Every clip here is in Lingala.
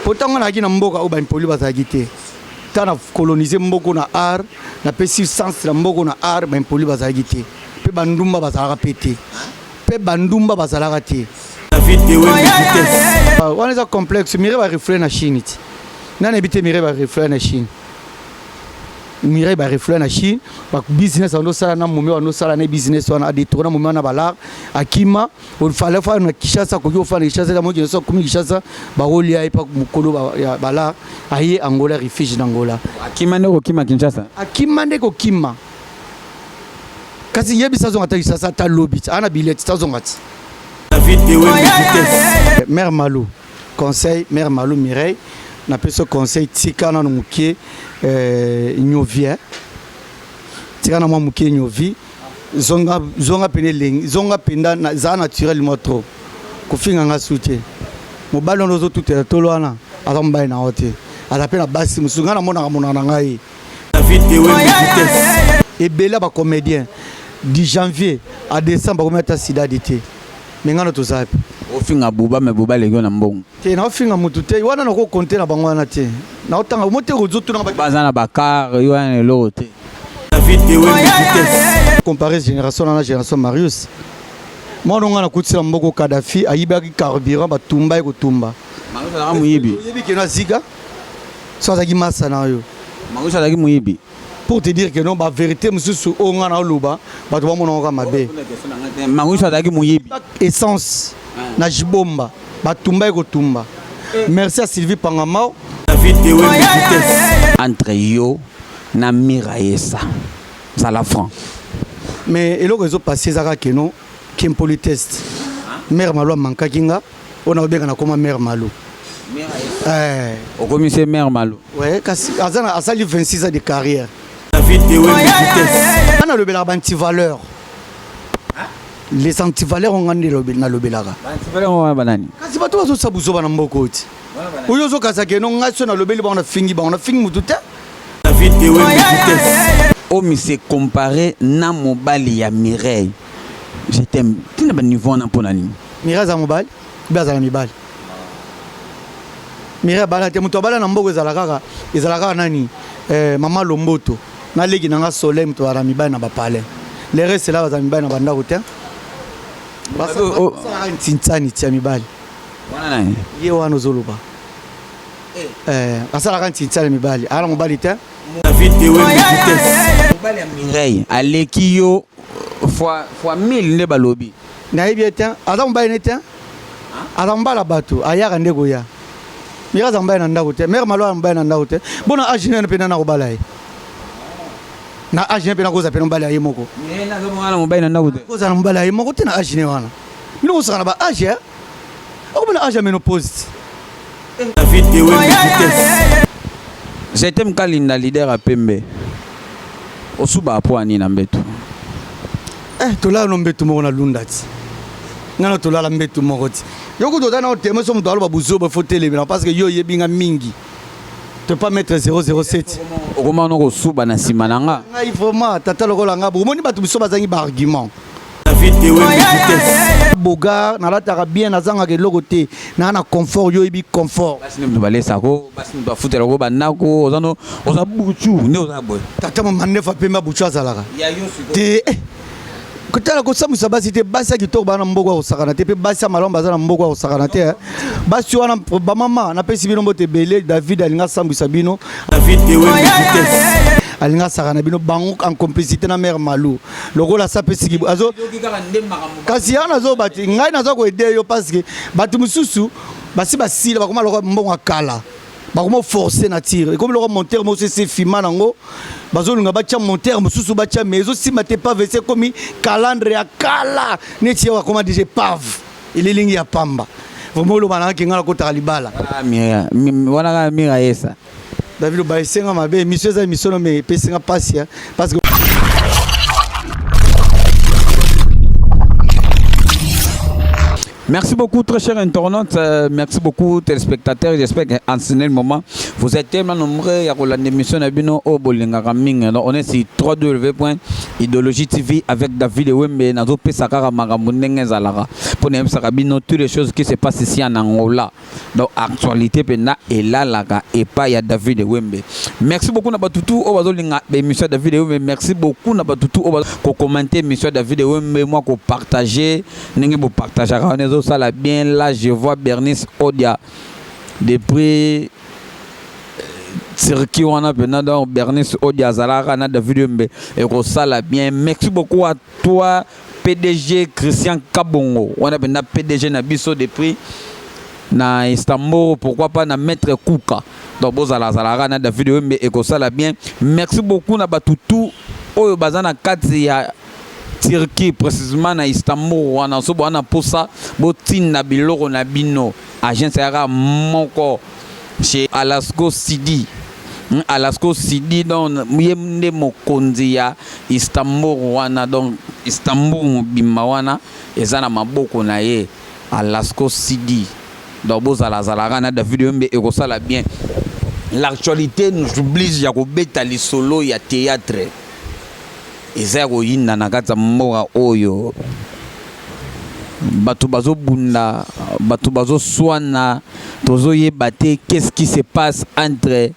Po ntango nazalaki na mboka oyo baimpoli bazalaki te, ntango na colonise mboko na art, napesi sens na mboko na art, baimpoli bazalaki te mpe bandumba bazalaka mpe te, mpe bandumba bazalaka te. Wana eza complexe. Mireille ba reflet na Chine ti nani yebi te. Mireille ba reflet na Chine, Mireille ba reflet na Chine, ba business bando sala na momi, bando sala na business wana, adétourna momi wana balar, akima. Fallait fa na Kinshasa, akoki kofanda Kinshasa te, amoki nyonso akomi Kinshasa, bakolia ye pa mokolo ya balar, aye Angola, refuge na Angola. Akima nde kokima Kinshasa? Akima nde kokima. Kasi yebisa azonga ata Kinshasa ata lobi, ti ana billet, ti azonga ti. Mère Malou, conseil, mère Malou Mireille, napesi yo conseil: tika nano moke nyovie, tika na mwa moke nyovi, zonga, zonga pene elengi, zonga mpenza zala naturel mwa trop. Kofinga nga su te. Mobali wana ozotutela tolo wana aza mobali na yo te, aza mpe na basi mosusu. Ngai namonaka monaka na ngai ebele ya bacomédien du janvier à décembre bakomi ata sidadi te, me ngai na toza wapi? Ofinga Buba, me Buba aleki yo na mbongo. Te, naofinga motu te. Wana nakokonte na bango wana te, naotanga mo te, kozotuna. Baza na bacar, yo wana eloko te. Comparer génération na génération Marius, mwana nga nakutisela mboko Kadafi ayibaki carburant, batumba ye kotumba. Marius azalaka moyibi? Oyebi keno azika so azalaki masa na yo. Marius azalaki moyibi? Pour te dire que non, bavérité mosusu oyo nga na oloba, bato bamonaka mabe. Marius azalaki moyibi? Essence na Jibomba, batumba ye kotumba. Merci à Sylvie Pangamao. Entre yo na Mira Yesa, zala franc. Mais eloko ezopase eza kaka keno kimpoliteste. Mare Malo amankaki nga oyo nakobenga nakoma mare Malo. Okomi se mare Malo? Ouais, kasi aza asali 26 ans de carrière. Nga nalobelaka baantivaleur, les antivaleurs nga nde nalobelaka. Baantivaleur wana banani? Kasi bato bazosala buzoba na mboka oti oyo ozokasa keno ngai so nalobeli bango, nafingi bango, nafingi motu te. Omi se compare na mobali ya Mireille, je t'aime, ntina baniveau wana mpo na nini? Mireille aza mobali mpe azala mibali. Mireille abala te. Moto abala na mboka ezala kaka nani? Mama Lomboto na leki na nga Soleil, moto bazala mibali na bapalais. Le reste la bazala mibali na bandako te, basalaka ntintsani tia mibali. Wana nani? Ye wana ozoloba, asalaka ntintsani mibali, ala mobali te. Mobali ya Mireille aleki yo fois 1000 nde balobi. Nayebi ye te. Aza mobali ne te, aza mobali ya bato, ayaka nde koya. Mire aza mobali na ndako te, mare Malo aza mobali na ndako te. Bona age nene mpe nana kobala ye na age ne mpe nakoza mpe mobali ya ye moko. Wana mobali na ndako te. Kozala mobali ya ye moko te na age ne wana. Bino kosaka na ba age, okomona age ya ménopause. Je t'aime Kalinda, leader ya pembe. Osuba po ani na mbeto? Tolala no mbeto moko na lunda ti nga na tolala mbeto moko ti yo kutu oza na oteme so moto aloba buzoba, fo telemela parce que yo oyebi nga mingi te pas mettre 007. Okoma no kosuba na nsima na nga? Ngai vraiment tata lokola nga, omoni bato biso bazangi baargument. Bogar nalataka bien, nazangaka eloko te, naa na confort, yo oyebi confort. Basi nde moto balesako, basi moto bafutelako bandako, oza no oza butu nde oza boye. Tata mama ndefa pembe butu azalaka te. Kotala kosambwisa basi te. Basi ya kitoko baa na mboka ya kosakana te, mpe basi ya malamu baza na mboka ya kosakana te. Basi wana bamama, napesi bino mbote ebele. David alingi asambwisa bino, alingi asaka na bino bango en complicité na mare Malou lokola asapesiki azo. Kasi ya nazoba te, ngai naza koaider yo parce que bato mosusu basi basila, bakoma lokola mbongo ya kala, bakoma force nature, ekomi lokola montere mosusu ese fima nango, bazolinga batya montere mosusu batya, mais ezosimba te. Pave ese ekomi calandre ya kala, neti ye akoma déjà pave, elilingi ya pamba. Vraiment oloba nanga ngai nakotaka libala. Wana kaka Mira yesa. David oba esenga mabe, émission eza émission no, mais epesinga mpasi parce que Merci beaucoup, très chers internautes. Merci beaucoup, téléspectateurs. J'espère qu'en ce moment, vous êtes tellement nombreux à l'émission na bino oyo bolingaka mingi. Donc, on est sur www.idéologie TV avec David Wembe. Nazo pesa kaka makambo ndenge ezalaka. Pour nayebisaka bino toutes les choses qui se passent ici en Angola. Donc, actualité pena elalaka epai ya David Wembe. Merci beaucoup na batutu oyo bazolinga émission ya David Wembe. Merci beaucoup na batutu oyo kocommenter émission ya David Wembe, moi kopartager ndenge bopartageaka wana, ezosala bien. Là, je vois Bernice Odia depuis Turquie wana mpena. Donc Bernice Odia azalaka na David Wembe, ekosala bien. Merci beaucoup à toi, PDG Christian Kabongo wana mpena, PDG na biso depuis na Istanbul. Pourquoi pas na Maître Kuka. Donc bozalazalaka na David Wembe, ekosala bien. Merci beaucoup na batutu oyo baza na kati ya Turquie, précisément na Istanbul wana. So bwana mposa botinda biloko na bino, agence yaka moko chez Alasco Sidi. Alasco Sidi, donc ye nde mokonzi ya Istanbul wana. Donc Istanbul mobimba wana eza na maboko na ye, Alasco Sidi. Donc bozalazalaka na David Wembe, ekosala bien. L'actualité nous oblige ya kobeta lisolo ya théâtre. Eza ya koyinda na kati ya mboka oyo. Bato bazobunda, bato bazoswana, tozoyeba te qu'est-ce qui se passe entre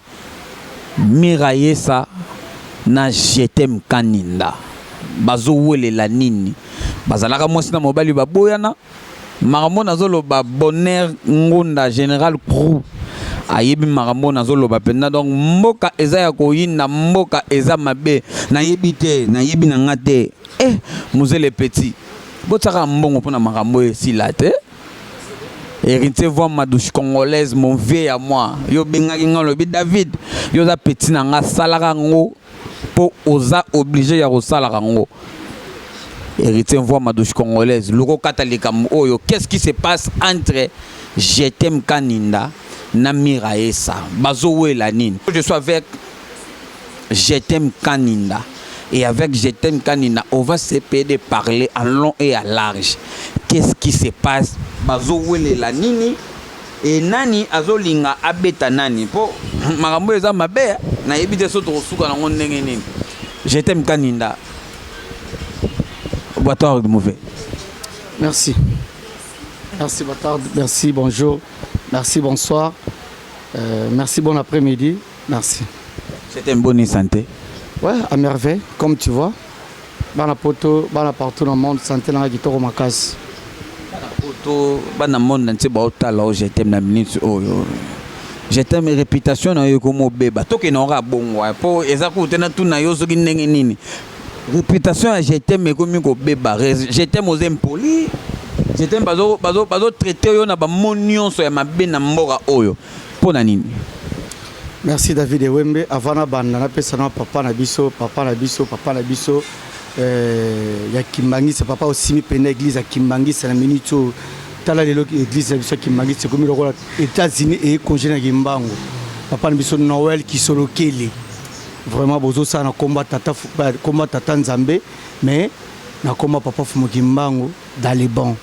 Mirayesa na Jetem Kaninda. Bazowelela nini? Bazalaka mwasi na mobali, baboyana. Makambo nazoloba, Bonheur Ngunda, Général Crew, ayebi makambo nazoloba mpenza. Donc mboka eza ya koyinda, mboka eza mabe. Nayebi te, nayebi na nga te. Mozele petit, botiaka mbongo mpona makambo oyo esila te. Héritier Voi Madouche Congolaise, mon vieux ya moi, yo obengaki nga, olobi: "David, yo oza petit na nga, salaka yango mpo oza obligé ya kosalaka yango." Héritier Voi Madouche Congolaise, loko kata likambo oyo. Qu'est-ce qui se passe entre Jetem Kaninda na Miraesa? Bazowela nini? Je suis avec Jetem Kaninda et avec Jetem Kaninda, on va se payer de parler en long et à large. Qu'est-ce qui se passe? Bazowelela nini? E nani azolinga abeta nani? Mpo makambo eza mabe, nayebi te so tokosuka nango ndenge nini. Jetem Kaninda, boa mauvais. Merci. Merci, bâtard. Merci, bonjour. Merci, bonsoir. Merci, bon après-midi. Merci. C'était une bonne santé? Ouais, à merveille, comme tu vois. Bana poto, bana partout dans le monde, santé na kitoko makasi. Bana poto, bana monde entier baotala oyo. Jetem, na minute oyo, Jetem, réputation na yo ekoma obeba. Tokende oka bongo mpo eza kutu te. Natuna yo soki ndenge nini réputation ya Jetem ekomi kobeba. Jetem, oza impoli. Jetem, bazotraite yo na bamo nyonso ya mabe na mboka oyo. Mpo na nini? Merci, David Ewembe. Avant na banda, napesa na papa na biso, papa na biso, papa na biso ya Kimbangisa, papa osimi pene église ya Kimbangisa na minute oyo. Tala lelo église na biso ya Kimbangisa ekomi lokola États-Unis, eyekonge na Kimbangu. Papa na biso Noel Kisolokele, vraiment bozosala na komba tata, komba tata Nzambe, mais na komba papa Fumu Kimbangu dans les bons.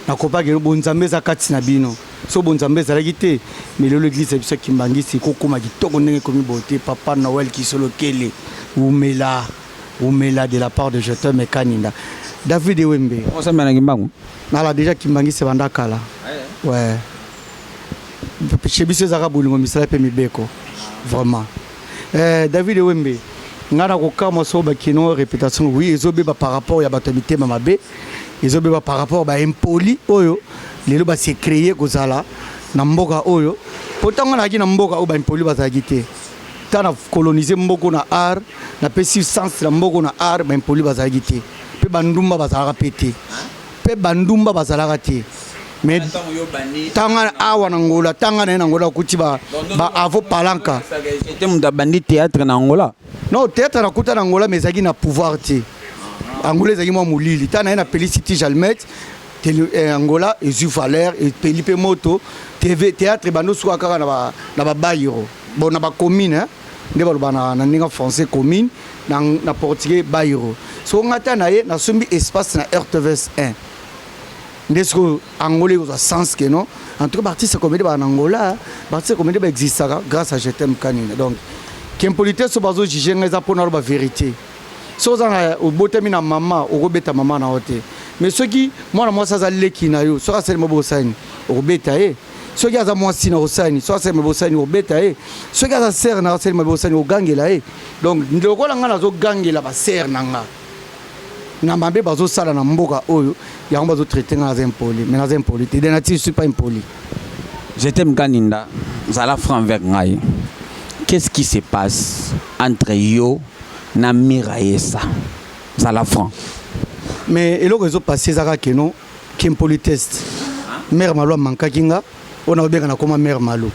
Nakopaki bonzambe eza kati na bino. So bonzambe ezalaki te, mais lelo église ya biso ya Kimbangisi ekokóma kitoko ndenge ekomi boye te. Papa Noel Kisolokele, umela, umela de la part de Jetem Kaninda. David Ewembe. Osambela na Kimbangu? Nala déjà Kimbangisi banda kala. Ouais, chez biso ezalaka bolingo, misala mpe mibeko, vraiment. David Ewembe, ngai na kokamwa so bakino réputation, oui, ezobeba par rapport ya bato ya mitema mabe, ezobeba par rapport baimpoli oyo lelo base créé kozala na mboka oyo. Po ntango nazalaki na mboka oyo, baimpoli bazalaki te. Ta na colonise mboka na art, napesi sens na mboka na art, baimpoli bazalaki te, mpe bandumba bazalaka mpe te, mpe bandumba bazalaka te. Mais ntango awa na Ngola, ntanga na ye na Ngola, akuti ba avo palanka. Te, moto abandi théâtre na Angola? Non, théâtre nakuta na Angola, mais ezalaki na pouvoir te. Angola ezalaki mwa molili. Ntango na ye napelisi tige almet, Angola ezwi valeur, epeli mpe moto. TV, théâtre ebandi osuka kaka na babairo, bon, na bacommune nde baloba na ndenge français commune, na portugais bairo. So nga ta na ye nasombi espace na RTVS 1. Nde sikoyo Angola ekozwa sens que non, en tout cas ba artistes comédien ba na Angola, ba artistes comédien ba existaka grâce à Je t'aime Kanina. Donc qu'impolitesse bazo juger nga eza pona ba vérité. Soki oza na obotami na mama okobeta mama na yo te. Mais soki mwana mwasi aza leki na yo, soki asali mabe osali nini? Okobeta ye. Soki aza mwasi na osali nini? Soki asali mabe osali nini? Okobeta ye. Soki aza sœur na yo asali mabe osali nini? Okogangela ye. Donc lokola nga nazogangela ba sœur na nga na mabe bazosala na mboka oyo, yango bazo traiter nga naza impoli, mais naza impoli te. De nature je suis pas impoli. Je t'aime Kaninda, zala franc avec ngai. Qu'est-ce qui se passe entre yo na Miraesa? Zala franc. Mais eloko ezo passer ezaka que non, qu'impolitesse. Mère Malou amankaki nga, oyo nakobenga nakoma Mère Malou.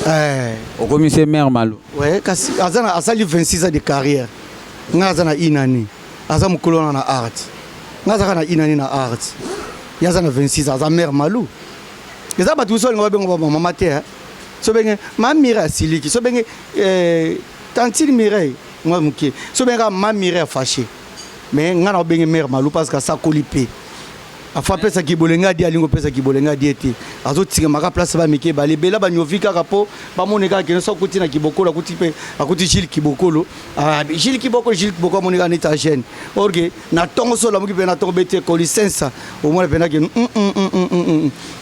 Eh. Okomi se Mère Malou. Ouais, kasi aza na asali 26 ans de carrière. Nga aza na une année. Aza mokolo wana na art. Nga azaka na une année na art. Ye aza na 26 ans, aza Mère Malou. Eza bato mosusu balinga babenga ba mama te, hein. So benge ma Mireille asiliki, so benge eh, tantine Mireille mwa moke. So benge ma Mireille afâché. Mais nga na obenge Mère Malou parce que asakoli pe. Afa apesa kibolenga adi alingi opesa kibolenga adi ete azotingamaka place ba mike ebale ebele banyovi kaka mpo bamoni kaka kende so akuti na kibokolo akuti mpe akuti Gilles Kibokolo. Ah, Gilles Kibokolo, Gilles Kibokolo amoni kaka neti agene or ke na ntongo so olamuki mpe na ntongo beti ekolisensa omona mpenza ke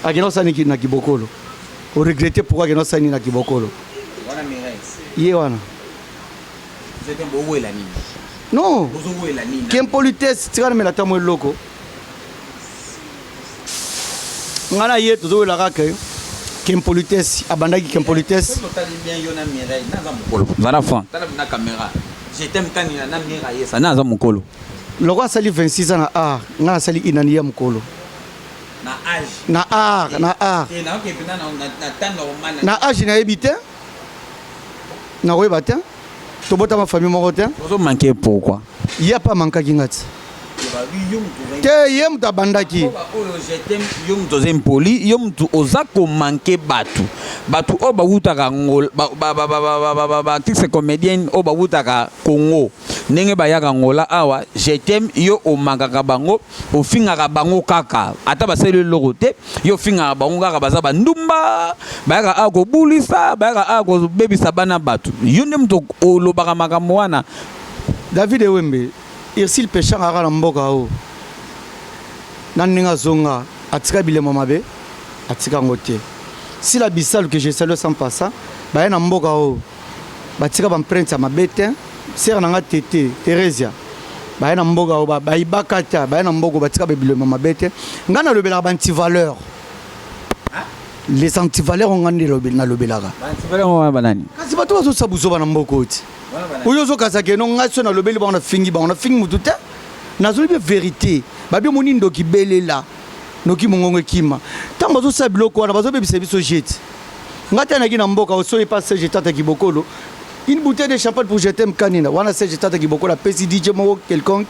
akende osala nini na kibokolo, oregrete pourquoi akende osala nini na kibokolo ye wana. Non, qu'impolitesse, tika namela ata mwa eloko. Nga na ye tozowela kaka qu'impolitesse, abandaki qu'impolitesse. Zala franc, tala na caméra. Je t'aime Kanina na Mireille na aza mokolo. Lokola asali 26 ans na art, nga nasali inani ya mokolo. Na age. Na art, na art. Te na oke pena na na temps normal. Na age nayebi te. Nakoyeba te. Tobotama famille moko te. Ozo manquer pourquoi? Ye apa mankaki nga ti. Te ye moto abandaki. Oyo je t'aime yo moto oza impoli, yo moto oza ko manquer bato. Bato oyo bawutaka Angola, ba artiste comédienne oyo bawutaka Congo. Ndenge bayaka Angola awa, je t'aime yo omankaka bango, ofingaka bango kaka. Ata basali eloko te, yo ofingaka bango kaka baza bandumba, bayaka awa kobulisa, bayaka awa kobebisa bana bato. Yo nde moto olobaka makambo wana. David Ewembe, Ursule Peshanga aka na mboka oyo na ndenge azonga atika bilemo mabe atika yango te. Sila Bisalu que je salue sans passant baye na mboka oyo batika ba empreinte ya mabe te. Sœur na nga Tete Theresia baye na mboka oyo bayibaka te, baye na mboka batika ba bilemo mabe te. Nga nalobelaka ba antivaleur, les antivaleurs nga nde nalobelaka. Ba antivaleur wana banani? Kasi bato bazosala buzoba na mboka oyo ti. Oyo ozokasa ke no ngai so nalobeli bango nafingi bango, nafingi motu te, nazolobi verité. Babi omoni ndoki belela noki mongongo ekima. Ntango bazosala biloko wana bazobebisa biso jeti. Ngai te naki na mboka osoyi pa Serge Tata Kibokolo une bouteille de champagne pour Je t'aime Kanina. Wana Serge Tata Kibokolo apesi DJ moko quelconque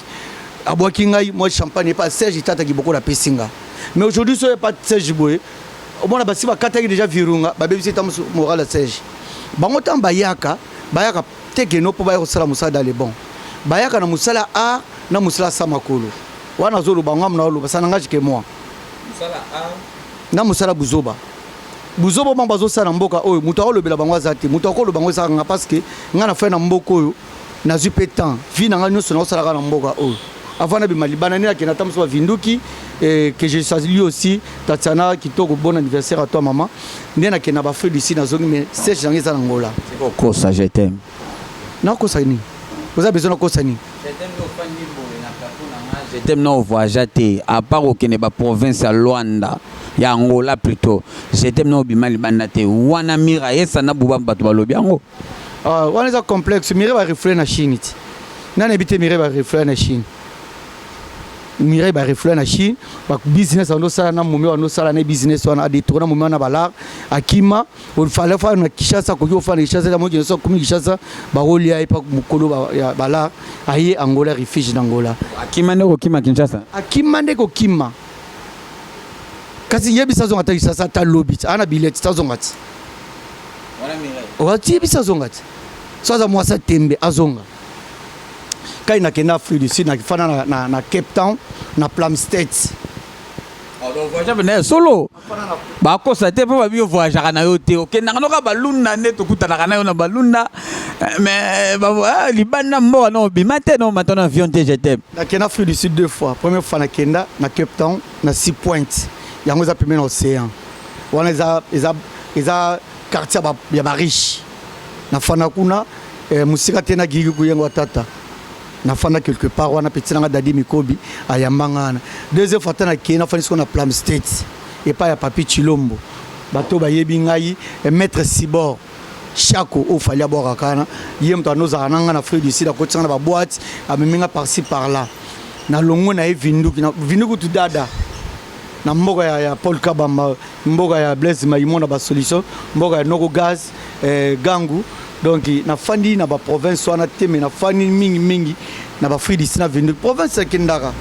abwaki ngai mwa champagne epa Serge Tata Kibokolo apesi nga. Mais aujourd'hui soki epa Serge boye omona basi bakataki déjà virunga, babebisi ta moral ya Serge. Bango ntango bayaka, bayaka te keno mpo baya kosala mosala dans le bon, bayaka na mosala art na mosala sa makolo. Wana azoloba ngambo na oloba ça n'engage que moi. Na mosala buzoba buzoba bango bazosala na mboka oyo, moto akolobela bango aza te. Moto akoloba bango ezalaka nga, parce que nga na fai na mboka oyo nazwi mpe temps vie na nga nyonso naosalaka na mboka oyo avant nabima libanda nde nakenda ata mosu bavinduki. Eh, que je salue aussi Tatiana Kitoko, bon anniversaire à toi maman. Nde nakenda ba Afrique du Sud nazongi, mais siège nanga eza na Angola. Okosa je t'aime. Nakosa nini? Oza besoin nakosa nini? Je t'aime ofandi boye na plateau na nga. Je t'aime na ovoyagea te à part okende ba province ya Luanda ya Angola plutôt. Je t'aime na obima libanda te. Wana Mira yesa na buba bato balobi yango. Ah, wana eza complexe. Mireille ba reflet na Chine ti. Nani yebi te Mireille ba reflet na Chine? Mireille ba reflet na Chine, ba business ando sala na momi ando sala na business wana a détourner momi wana balar akima fallait faire na Kinshasa koki ofana Kinshasa ya moki so komi Kinshasa ba rolia epa mukolo ba ya balar aye Angola refuge na Angola. Akima nde kokima Kinshasa. Akima nde kokima. Kasi yebisa zonga ta Kinshasa ta lobi ana billet ta zonga ti. Wana Mireille. Owati yebisa zonga ti. So aza mwasa tembe azonga. Kai nakenda Afrique du Sud, nakifanda na Cape Town, na Plumstead. Voyage mpenza ya solo, bakosa te mpo babi voyageaka na yo te. Okendaka noka balunda nde tokutanaka na yo na balunda, mais libanda mboka no obima te, no omata na avion te, je t'aime. Nakenda Afrique du Sud deux fois. Première fois nakenda na Cape Town, na Sea Point. Yango eza pembeni na océan wana, eza quartier ya bariche. Nafanda kuna, mosika te na Gigi Kuyengo tata. Nafanda quelque part wana, petit nanga Dadi Mikobi ayambanga wana. Deuxième fois ta nakei, nafandi siko na Plumstead, epai ya Papi Chilombo. Bato bayebi ngai, maître Sibor Chako oyo Fally abwakaka wana, ye moto anozala na ngai na Afrique du Sud. Akotisanga na baboite, amemi nga par-ci par-là. Nalongwe na ye Vinduki, Vinduki tu dada na mboka ya Paul Kabamba, mboka ya Blaise Maimon na basolution, mboka ya Noko Gaz, Gangu. Donc nafandi na baprovince wana te, me nafandi mingimingi na baAfrique du Sud, na Vinduki province. Akendaka,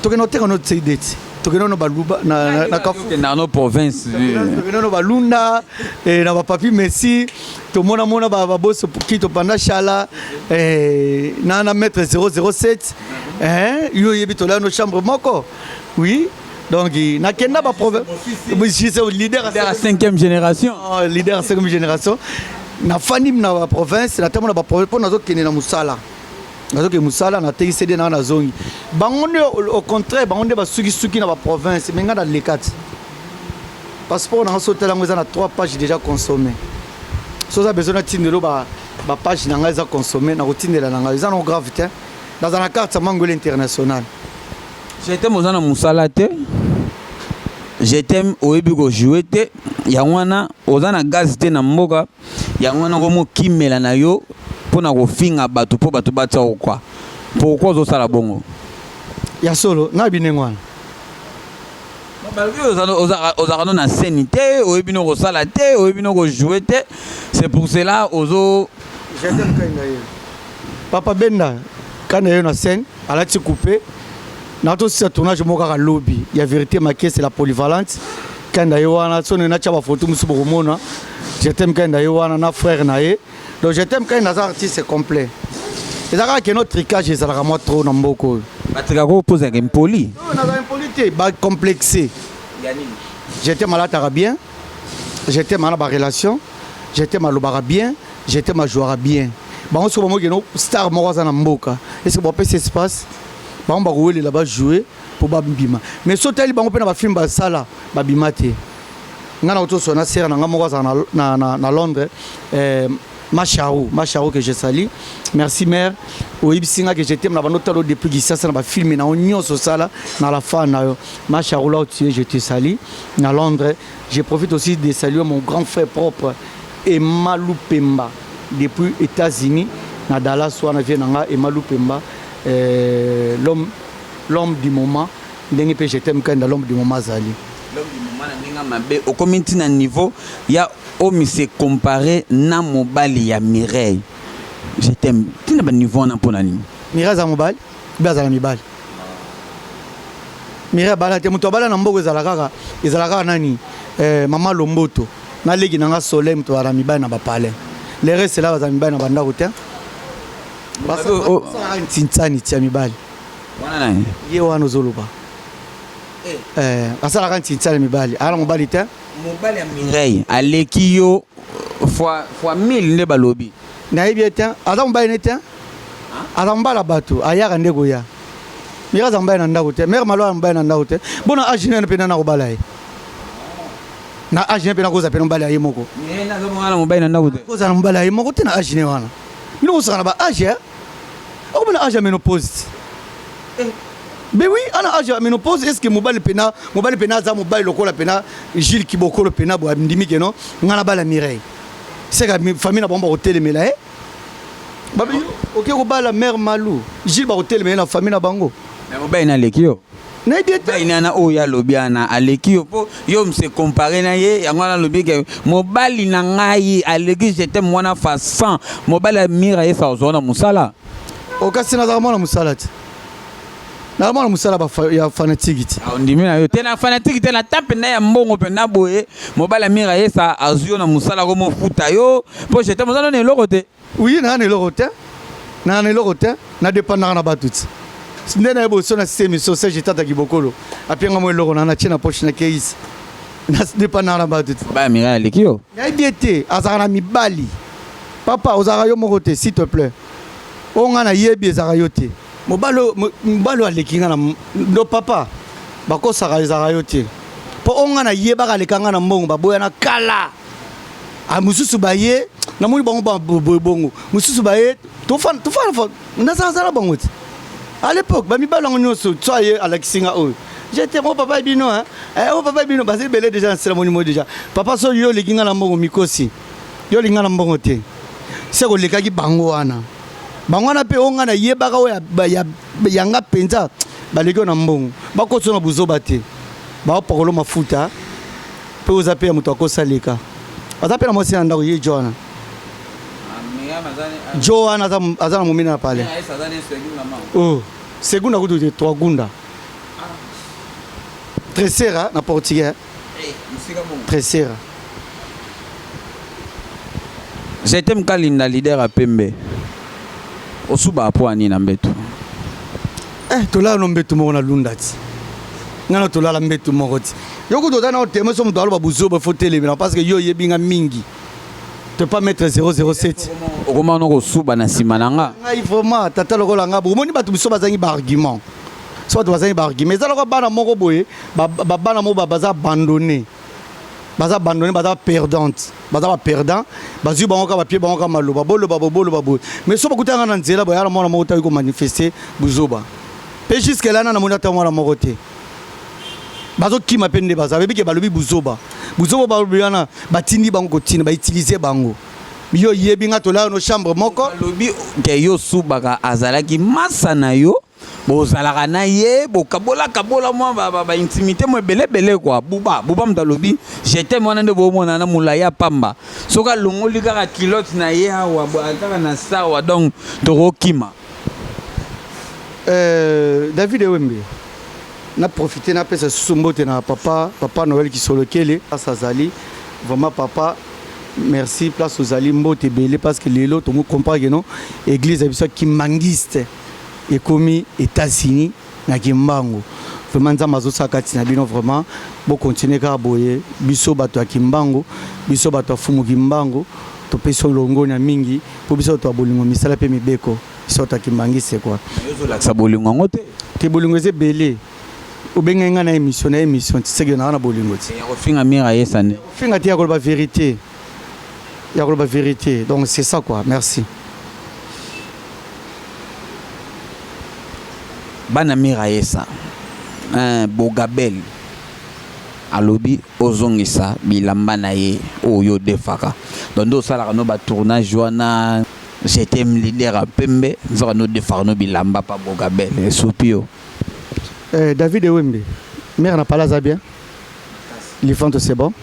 tokende koteka no CD ti tokende no baluba na Kafu. Okendaka no province. Tokende no balunda, na bapapi Messi, tomonamona baboso kito panda shala, na maître 007. Yo oyebi, tolaya no chambre moko. Oui, donc nakenda baprovince, leader. Ya cinquième génération. Leader ya cinquième génération. Nafandi na baprovince, natamona baprovince mpo nazokende na mosala, nazokende mosala, nateki CD nanga, nazongi. Bango nde au contraire, bango nde basukisuki na baprovince, me ngai naleka ti passeport nanga. So otala yango, eza na 3 pages déjà consommé. So oza besoin natindelo bapage na ngai eza consommé, nakotindela na ngai, eza nango grave te. Naza na carte ya Mangwele International. Je t'aime, oza na mosala te. Je t'aime, oyebi kojouer te, yango wana oza na gaz te na mboka. Yango wana komokimela na yo mpona kofinga bato mpo bato batia okwa. Pourquoi ozosala bongo? Ya solo, nayebi ndenge wana. Balobi ozalaka no na scène te, oyebi no kosala te, oyebi no kojouer te, c'est pour cela ozo Je t'aime Kanda ye papa benda kanda ye na scène, alati coupe. Natosisa tournage moko kaka lobi ya Vérité Makese, la polyvalente. Kanda ye wana, soni natya bafoto mosusu, bokomona. Je t'aime Kanda ye wana na frère na ye. Donc Je t'aime Kanda aza artiste complet. Eza kaka keno tricage ezalaka mwa trop na mboka oyo. Batikaka opozaka impoli. Naza impoli te, bacomplexe. Je t'aime alataka bien, je t'aime ana barelation, je t'aime alobaka bien, je t'aime ajouaka bien. Bango soki bamoki no star moko aza na mboka, est-ce bapesa espace? Bango bakowelela bajoue mpo babima, mais so otali bango mpe na bafilme basala, babima te. Ngai na kotosola na sere na ngai moko azala na Londres, Macharou, Macharou que je salue. Merci mère. Oyebisi nga que je t'aime na bando talo depuis Kisasa na bafilme na yo nyonso osala na la fan na yo. Macharou, là où tu es, je te salue. Na Londres, je profite aussi de saluer mon grand frère propre Emma Lupemba depuis États-Unis, na Dallas wana, vie na nga Emma Lupemba, l'homme du moment. Ndenge mpe Je t'aime Kanda, l'homme du moment azali. L'homme du moment na ndenge mabe, okomi ntina niveau ya omise comparer na mobali ya Mireille. Je t'aime, ntina baniveau wana mpo na nini? Mireille aza mobali mpe azala mibali. Mireille abala te. Moto abala na mboka ezala kaka nani? Mama Lomboto naleki na nga Soleil, moto azala mibali na bapalin. Le reste la bazala mibali na bandako te, basalaka ntintsani tia mibali. Wana nani? Ye wana ozoloba, asalaka ntintsani mibali, ala mobali te. Mobali ya Mireille aleki yo fois 1000 nde balobi. Nayebi ye te. Aza mobali ne te, aza mobali ya bato, ayaka nde koya. Mire aza mobali na ndako te, mare malo aza mobali na ndako te. Bona age nene mpe nana kobala ye na age ne mpe nakozala mpe mobali ya ye moko. Mireille nazomona mobali na ndako te. Kozala mobali ya ye moko te na age ne wana. Bino kosaka na ba age, akomona age ya ménopause te. Mais oui, ana age ya ménopause. Est ce que mobali pena aza mobali lokola pena Gilles Kibokolo pena boye, andimi keno ngai na bala Mireille, seka famille na bango bakotelemela ye? Babi oke kobala mare Malu, Gilles bakotelemela ye na famille na bango. Mais mobali na aleki yo. Nayebi ye te. Mobali nana oyo alobi wana aleki yo mpo yo se compare na ye. Yango wana alobi ke mobali na ngai aleki Je t'aime wana fa 100. Mobali ya Mira yesa ozwa na mosala. Okasi nazaka mwana mosala te, naza mwana mosala ya fanatique te. Ondimi na yo te na fanatique te, na ta mpenza ya mbongo mpenza boye. Mobali ya Mira yesa azwi yo na mosala, komofuta yo mpo Je t'aime oza nano eloko te. Oui, naa na eloko te, naa na eloko te, nadépendaka na bato ti. Nde na ye boso na semi so Serge Tata Kibokolo. Apianga mo eloko na na tie na poche na keisi. Na dépend na bato. Ba Mireille aleki yo. Nayebi ye te, azalaka na mibali. Papa, ozalaka yo moko te, s'il te plaît. Oyo nga nayebi ezalaka yo te. Mobali oyo mobali oyo aleki nga na ndo papa bakosaka ezalaka yo te. Po oyo nga nayebaka aleka nga na mbongo baboyana kala. Ah mosusu baye namoni bango ba boye bongo. Mosusu baye tofanda tofanda nazala bango te. À l'époque ba mibali yango nyonso so aye alakisi nga oyo. J'étais mon papa bino hein. Eh oh papa bino baza ebele déjà na sela moni moi déjà. Papa so yo oleki nga na mbongo mikosi. Yo olingi nga na mbongo te. Se kolekaki bango wana. Bango wana mpe oyo nga nayebaka oyo ya nga mpenza baleki oyo na mbongo. Bakoso na buzoba te. Baopakolo mafuta mpe oza mpe ya moto akosa leka. Aza mpe na mwasi na ndako ye jo wana. Jo wana aza na momina na palais. Oh, segunda kutu te, trois gunda. Terceira na portugais. Terceira. J'étais Mkalinda leader ya pembe. Osuba po ani na mbeto. Eh, tolala no mbeto moko na lunda ti. Nga na tolala mbeto moko ti. Yo kutu oza na oteme so moto aloba buzoba faut telemela parce que yo oyebi nga mingi. Tu peux pas mettre 007. Okoma no kosuba na sima na nga. Ngai vraiment tata lokola nga bomoni bato biso bazangi ba argument. So bato bazangi ba argument. Eza lokola bana moko boye, ba bana moko baza abandonné. Baza abandonné, baza perdante. Baza ba perdant, bazui bango ka ba pie bango ka maloba, boloba bo boloba boye. Mais so bakutana na nzela boye ala mwana moko tayi ko manifester buzoba. Pe jusque là na namoni ata mwana moko te. Bazokima pe nde baza, bayebi ke balobi buzoba. Buzoba balobi wana batindi bango kotina, ba utiliser bango. Yo yebi nga tolala no chambre moko. Balobi ke yo subaka azalaki masa na yo. Bozalaka na ye bokabola kabola mwa ba, ba, ba intimité mwa ebele ebele kwa buba buba moto alobi je t'aime wana nde bomona na molai ya pamba soki alongoli kaka culotte na ye awa kaka na sawa donc tokokima. Euh, David Ewembe na profiter na pesa susu mbote na papa papa Noël Kisolokele place azali vraiment papa merci place ozali mbote ebele parce que lelo tomo comprendre que non église ya biso kimbanguiste ekomi Etats-Unis na kimbangu vraiment nzambe azosala kati na bino vraiment bo continuer kaka boye biso bato ya kimbangu biso bato ya fumu kimbangu topesi yo longonya mingi mpo biso bato ya bolingo misala mpe mibeko biso bato ya kimbangiste kwa ozolakisa bolingo yango te te bolingo eza ebele obengaki ngai na émission na émission ti seke naa na bolingo ti ya kofinga mira yesa nde kofinga te ya koloba vérité ya koloba vérité donc c'est ça quoi merci. Bana Miraesa eh, Bogabel alobi ozongisa bilamba na ye oyo odefaka donc nde osalaka no ba tournage wana je t'aime leader ya pembe nzoka nde odefaka no bilamba pa Bogabel esopi yo. Eh, David Ewembe mère na pala aza bien Lifanto c'est bon.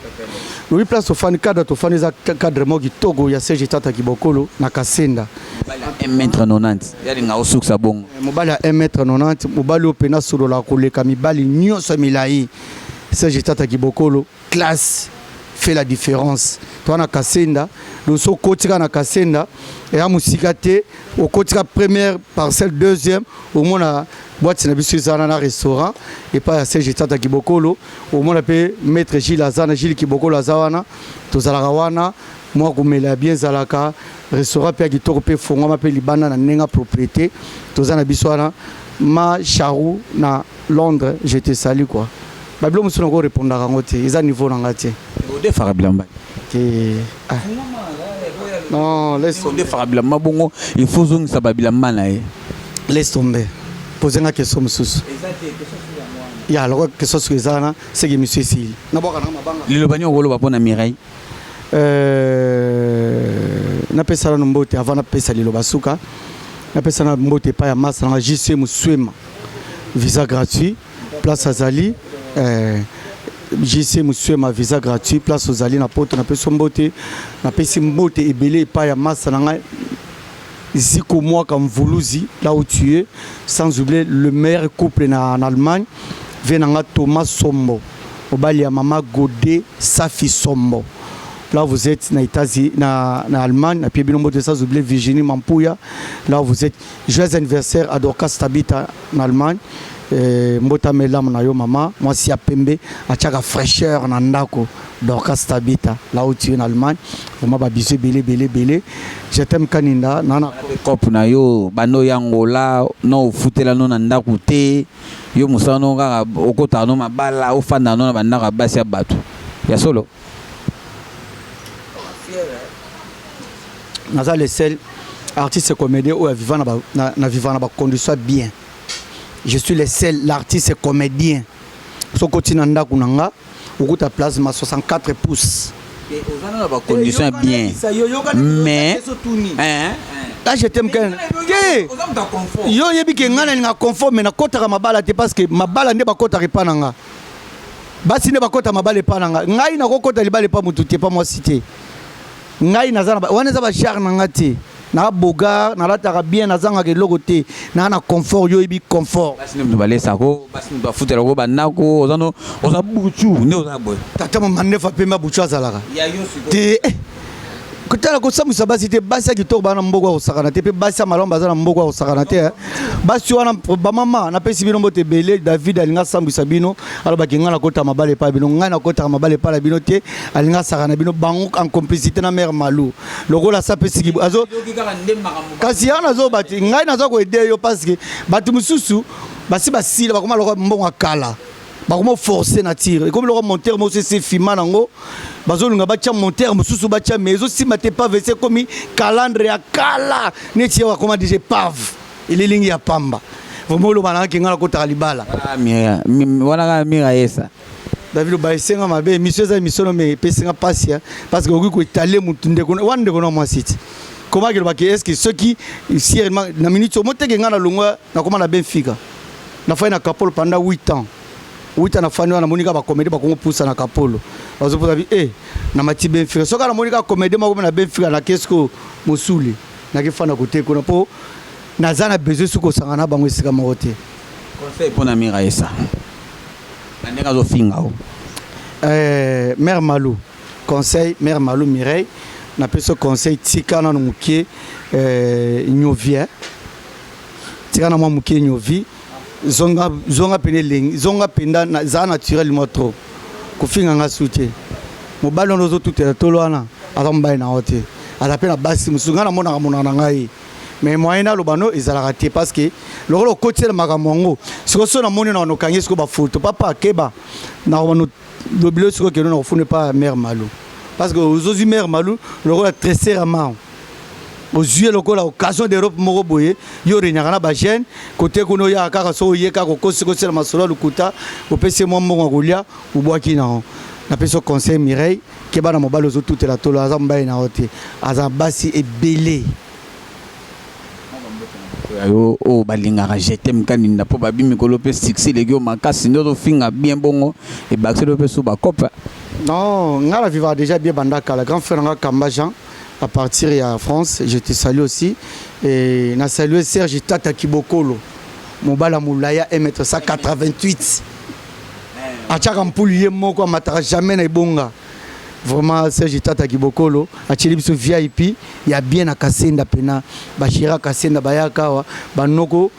Oui place tofandi cadre tofandi eza cadre moko kitoko ya Serge Tata Kibokolo na Kasenda. Mobali ya 1m90 yalinga osukisa bongo. Eh, mobali ya 1m90 mobali oyo pena solola koleka mibali nyonso ya milayi. Serge Tata Kibokolo classe fait la différence. Toi na Kasenda, donc okoti kaka na Kasenda eya mosika te, okoti kaka première parcelle deuxième omona boîte na biso eza na restaurant epai ya Serge Tata Kibokolo. Omona pe maitre Gilles aza na Gilles Kibokolo aza wana tozalaka wana mwa komela ya bien ezalaka restaurant pe ya kitoko pe efongwama pe libanda na ndenge ya propriété toza na biso wana ma Charou na Londres je te salue quoi ba biloko mosusu nako repondaka yango te eza niveau na nga te. Odefaka bilamba te ah. Non laisse tomber. Odefaka bilamba bongo il faut ozongisa ba bilamba na ye. Laisse tomber. Poser nga question mosusu. Ya lokola question soki eza wana seke émission esili nabwaka nanga mabanga. Liloba nini okoloba mpo na Mireille? Euh, napesa nano mbote avant napesa liloba suka napesa na mbote epai ya masa nanga JC Muswema visa gratuit place azali euh, JC Muswema visa gratuit place ozali na poto napesi mbote napesi mbote ebele epai ya masa na ngai Zico Mwaka Mvuluzi là où tu es sans oublier le meilleur couple na, en Allemagne vie na nga Thomas Sombo mobali ya mama Gode Safi Sombo. Là où vous êtes na États-Unis, na Allemagne, na pie bino mbote, sans oublier Virginie Mampuya. Là où vous êtes, joyeux anniversaire à Dorcas Tabita na Allemagne. Mbota melamu na yo mama, mwasi ya pembe, atiaka fraîcheur na ndako. Dorcas Tabita, là où tu es en Allemagne. Vraiment ba bisous belé belé belé. Je t'aime Kaninda, nana. Cop na yo, bano ya Angola, no ofutela no na ndako te. Yo mosala no kaka okotaka no mabala, ofanda no na bandako ya basi ya bato. Ya solo. Naza le seul artiste comédien oyo aviva na vivant na ba condition bien. Je suis le seul l'artiste comédien. Soko tina ndako na nga, okuta plasma 64 pouces. Oza na ba condition bien. Mais hein, là je t'aime quand te. Yo yebi ke nga nalinga confort, mais nakotaka mabala te parce que mabala nde bakotaka epa na nga. Basi nde bakota mabala epa na nga. Ngai nakokota libala epa motu te, epa mwasi te. Ngai naza na wana eza ba char na nga te. Na bogar, nalataka bien, nazangaka eloko te. Na na confort, yo yebi confort. Basi nde moto balesako, basi nde bafutelako bandako, oza no, oza butu, nde oza boye. Tata mama ndefa pemba butu azalaka. Ya yo sikoyo. Te, kotala kosambwisa basi te, basi ya kitoko bana mboko ya kosakana te, mpe basi ya malamu baza na mboko ya kosakana te. Basi wana bamama, napesi bino mbote ebele. David alingi asambwisa bino, alobaki ngai nakota mabala epai bino, ngai nakotaka mabala epai na bino te, alingi asaka na bino bango en complicité na mère Malou. Lokola sa pe siki azo kasi ya nazo bati ngai nazo ko aider yo parce que bato mosusu basi basila bakoma lokola mbongo ya kala. Bakoma forcer na tir. Ekomi lokola monteur mosusu esi efima nango, bazolinga batia monteur mosusu batia, mais ezosimba te, pave esi ekomi calandre ya kala neti ye akoma déjà pave elilingi ya pamba. Vraiment oloba na ngai nakotaka libala. Wana kaka Mira Yesa. David ba esenga mabe, émission eza émission no, mais epesinga pasi, hein, parce que okoki koetale mutu ndeko wana ndeko na mwasi ti. Comment ke lobaki, est-ce que soki si réellement na minute omo teke ngai na longwa nakoma na Benfica. Nafai na Kapolo pendant 8 ans. 8 ans nafandi wana, namoni kaka bacomédie bakongo pusa na Kapolo. Bazopusa bi na mati Benfica. Soki namoni kaka comédie moko na Benfica na kesko mosuli. Nakefanda kote kuna po naza na besoin soki kosanga na bango esika moko te. Conseil mpona Mira Yesa. Na ndenge azofinga o. Mère Malou, conseil Mère Malou Mireille, napesi conseil tika nanu moke nyovie. Tika na mwa moke nyovi, zonga zonga pene elengi, zonga penda na za naturel mo trop. Kofinga nga su te. Mobali wana ozotutela tolo wana, aza mobali na yo te. Aza pe na basi mosusu, ngai namonaka monaka na ngai. Mais moyen naloba no ezalaka te parce que lokola okotiela makambo yango, sikoyo so namoni na nokangi sikoyo bafoto, papa keba na lobilo sikoyo kende na kofuna epa mère Malou. Parce que ozozwi mère Malou lokola tresser ya mao. Ozwi ye lokola occasion d'Europe moko boye, yo regnaka na ba jeune, kote kuna oyaka kaka so oye kaka okosi kosela masolo ya lokuta, opesi ye mwa mbongo ya kolia, obwaki na yo. Napesi yo conseil Mireille, keba na mobali ozotutela tolo, aza mobali na yo te, aza basi ebele. Yo oyo balingaka je t'aime Kaninda mpo babi mikolo mpe succès eleki yo makasi nde ozofinga bien bongo ebakiseli yo mpe su bakope. Non, nga na vivaka déjà bien banda kala. Grand frère nga Kamba Jean à partir ya France, je te salue aussi. Et na salue Serge Tata Kibokolo, mobala mulaya 1m188. Atiaka mpulu ye moko amataka jamais na ebonga. Vraiment Serge Tata Kibokolo atieli biso VIP ya bien na Kasenda pena bashira Kasenda bayaka awa banoko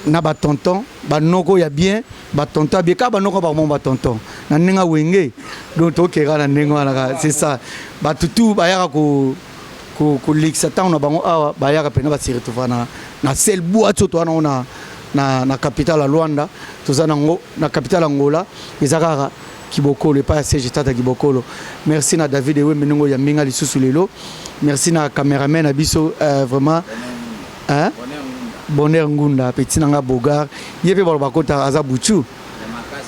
na ba tonton banoko ya bien ba tonton bien ka banoko ba mo ba tonton na ndenge wenge donc tokeka na ndenge wana kaka c'est ça bato tout bayaka ko kolekisa ntango na bango awa bayaka pena ba se retrouver na sel boîte oyo toza nango na capitale ya Luanda, toza nango na capitale ya Angola, eza kaka Kibokolo epai ya Serge Tata Kibokolo. Merci na David Ewembe ndenge oyambi nga lisusu lelo. Merci na cameraman na biso vraiment, hein? Bonheur Ngunda petit na nga Bogar, ye pe baloba kota aza buchu.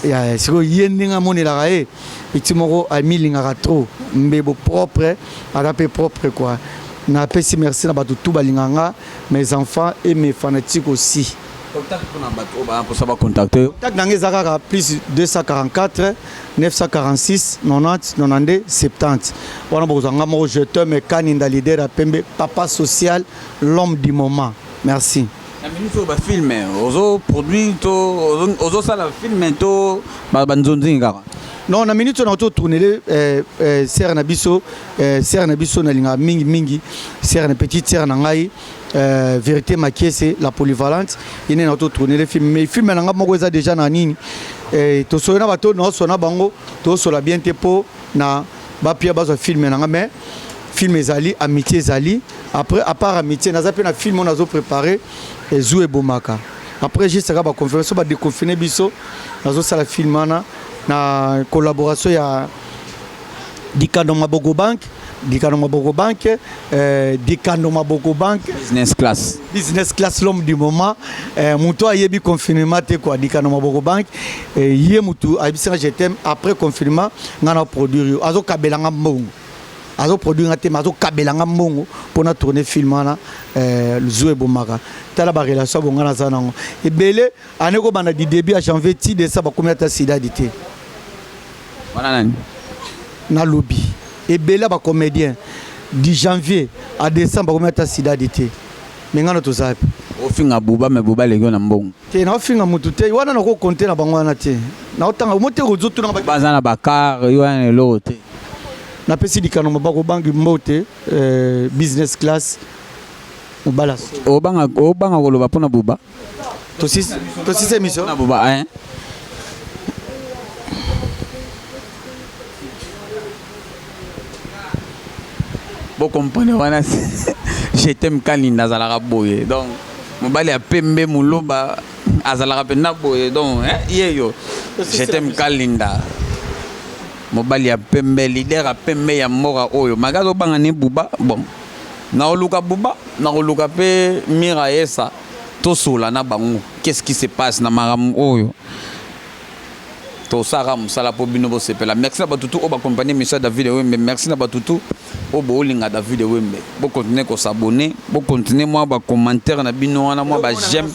Ya sikoyo ye ndenge amonelaka ye petit moko amilingaka trop mbebo propre, aza pe propre quoi. Napesi merci na bato tout balingaka nga, mes enfants et mes fanatiques aussi. Contact mpona bato oyo baya mposa bacontacte yo. Contact na nga eza kaka plus 244 946 90 92 70. Wana bokozwa nga moko, je t'aime Kaninda, leader ya pembe, papa social, l'homme du moment. Merci. Na minute oyo bafilme ozoproduire to ozosala filme to banzonzingi kaka? Non, na minute oyo naototournele sere na biso, sere na biso nalingaka mingi mingi, sere na petite sere na ngai, Vérité Makiese, la polyvalente. Ye nde naototournele film, mais film na ngai moko eza déjà na nini, tosolo na bato naosola na bango, tosola bien te mpo na bapia bazwa film na ngai. Mais film ezali Amitié, ezali après. À part Amitié, naza mpe na film oyo nazoprépare, Ezu ebomaka. Après juste kaka baconfirme so badéconfine biso, nazosala film wana na collaboration ya Dikando Maboko Bank, Dikando Maboko Bank, Dikando Maboko Bank. Business class. Business class, l'homme du moment, moto ayebi confinement te quoi. Dikando Maboko Bank, ye motu ayebisanga: "Je t'aime, après confinement nga na produire yo." Azokabelanga mbongo, azoproduire nga te, mais azokabelanga mbongo mpona tourner film wana, Zu ebomaka. Tala barelation bonga naza nango ebele. Ane kobanda du début ya janvier ti décembre, bakomi ata sidadi te. Wana nani? Nalobi ebele ya bacomédien, du janvier à décembre bakomi ata sidadi te, mais nga na toza wapi? Ofinga Buba, mais Buba aleki yo na mbongo. Te, naofinga motu te. Wana nakokonte na bango wana te, naotanga mo te, kozotunanga. Baza na bacar, yo wana eloko te. Napesi Likano Mabako bangi mbote, business class, mobala. Obanga, obanga koloba mpona Buba. Tosisi émission. Na Buba, hein? Bokomprendre wana, Je t'aime Kalinda azalaka boye. Donc mobali ya pembe, moloba azalaka mpenza boye. Donc ye yo, Je t'aime Kalinda, mobali ya pembe, leader ya pembe ya mboka oyo. Maka azobanga ne Buba. Bon, nakoluka Buba, nakoluka mpe Mira Yesa, tosola na bango qu'est-ce qui se passe na makambo oyo. Tosalaka mosala mpo bino bosepela. Merci na batutu oyo baaccompagne mission David Wembe. Merci na batutu oyo boolinga David Wembe. Bocontinue kos'abonner, bocontinue mwa bacommentaire na bino wana, mwa baj'aime.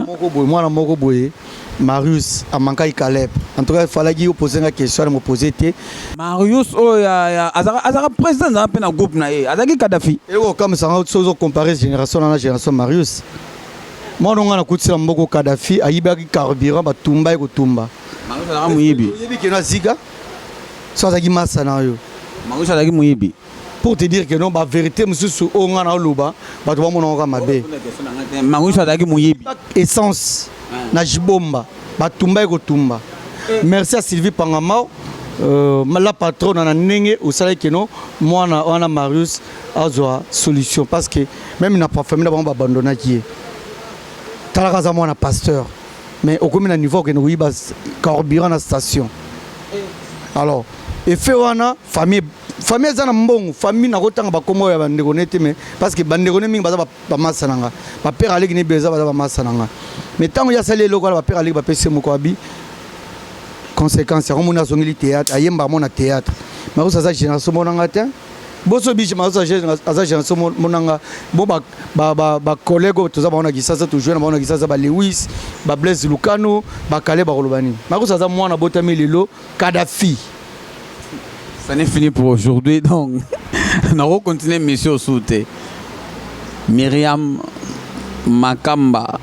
Moko boye, mwana moko boye, Marius amankai Caleb. En tout cas, falaki opose nga question wana, mopose te. Marius oyo azalaka président, azalaka mpe na groupe na ye, azalaki Kadafi. Eloko okamisanga, so ozocompare génération na génération, Marius mwana nga nakutisela mboko Kadafi ayibaki carburant, batumba ye kotumba. Marius azalaka moyibi. Oyebi keno azika so azalaki masa na yo. Marius azalaki moyibi. Pour te dire que non, bavérité mosusu oyo nga na oloba, bato bamonaka mabe. Marius azalaki moyibi. Essence na Jibomba, batumba ye kotumba. Merci à Sylvie Pangamao, la patronne, na ndenge osalaki keno mwana wana Marius azwa solution, parce que même na famille na bango babandonaki ye. Talaka, aza mwana pasteur, mais okomi na niveau okende koyiba carburant na station. Alors effet wana, famille, famille eza na mbongo. Famille, nakotanga bakombo ya bandeko ne te, mais parce que bandeko ne mingi baza bamasa na nga, bapere aleki ne eza baza bamasa na nga. Mais ntango ye asali eloko wana, bapere aleki bapesi moko abi conséquence yango. Moni azongeli théâtre, ayembaka mo na théâtre. Marius aza génération monanga te, boso biche. Marius aza génération monanga. Bo bacollègue oyo toza bango na Kisasa, tojoue na bango na Kisasa, balewis, bablaise Lukano, bakale, bakoloba nini? Marius aza mwana botami lelo Kadafi. Ça n'est fini pour aujourd'hui. Donc, on va continuer mission sous Myriam Makamba.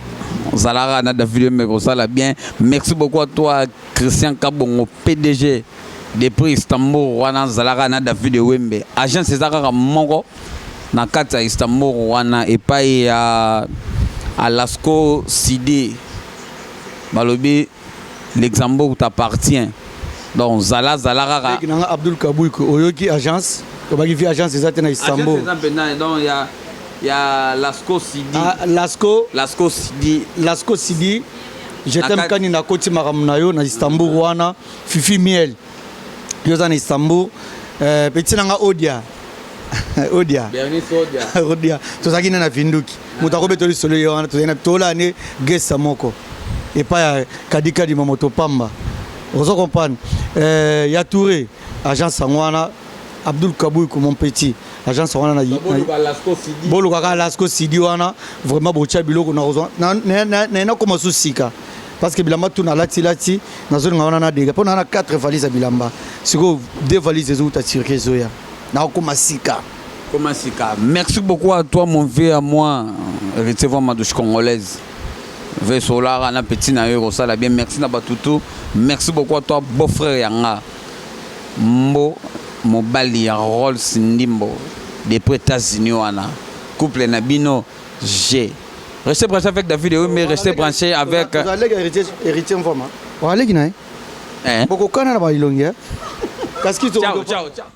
Zalara na David Mekosala bien. Merci beaucoup à toi, Christian Kabongo, PDG depuis Istanbul. Wana Zalara na David Wembe. Agence Zara Mongo na kati ya Istanbul wana, epai ya Alasco Sidi. Balobi Luxembourg t'appartient. Donc zala zala kaka. Nanga Abdul Kabouik, oyoki agence obaki vi, agence eza te na Istanbul. Donc ya ya Lasco Sidi. Ah, Lasco. Lasco Sidi. Lasco Sidi, je t'aime. Kani nakoti makambo na yo na Istanbul wana, Fifi Miel, yo oza na Istanbul, petit nanga Odia, Odia. Bernice Odia. Odia, tozalaki nde na Vinduki, moto akobeta lisolo ye wana. Tozalaki tolaa ne gesa moko epai ya Kadikadima, moto pamba, ozo comprendre, ya Touré, agence yango wana. Abdul Kabouikou, mon petit, agence wana na bolukaka Lasco Sidi wana. Vraiment botya biloko nakoma su sika, parce que bilamba tu nalatilati, nazolinga wana na dega mpo na 4 valise ya bilamba. Sikoyo 2 valise ezouta Turquie, ezoya, nakokoma sika. Comment sika? Merci beaucoup à toi, mon vieux, à moi, héritier Vama douche congolaise. Ve Solara na petit na yo kosala bien. Merci na batutu. Merci beaucoup à toi, beau frère yanga. Mbo mobali ya Rolls Ndimbo depuis États-Unis wana. Couple na bino G. Restez branché avec David mais restez branché avec Ozaleki héritier Mvoma. Oleki na ye. Hein? Bokokana na bailongi. Kasi Ciao, ciao, ciao.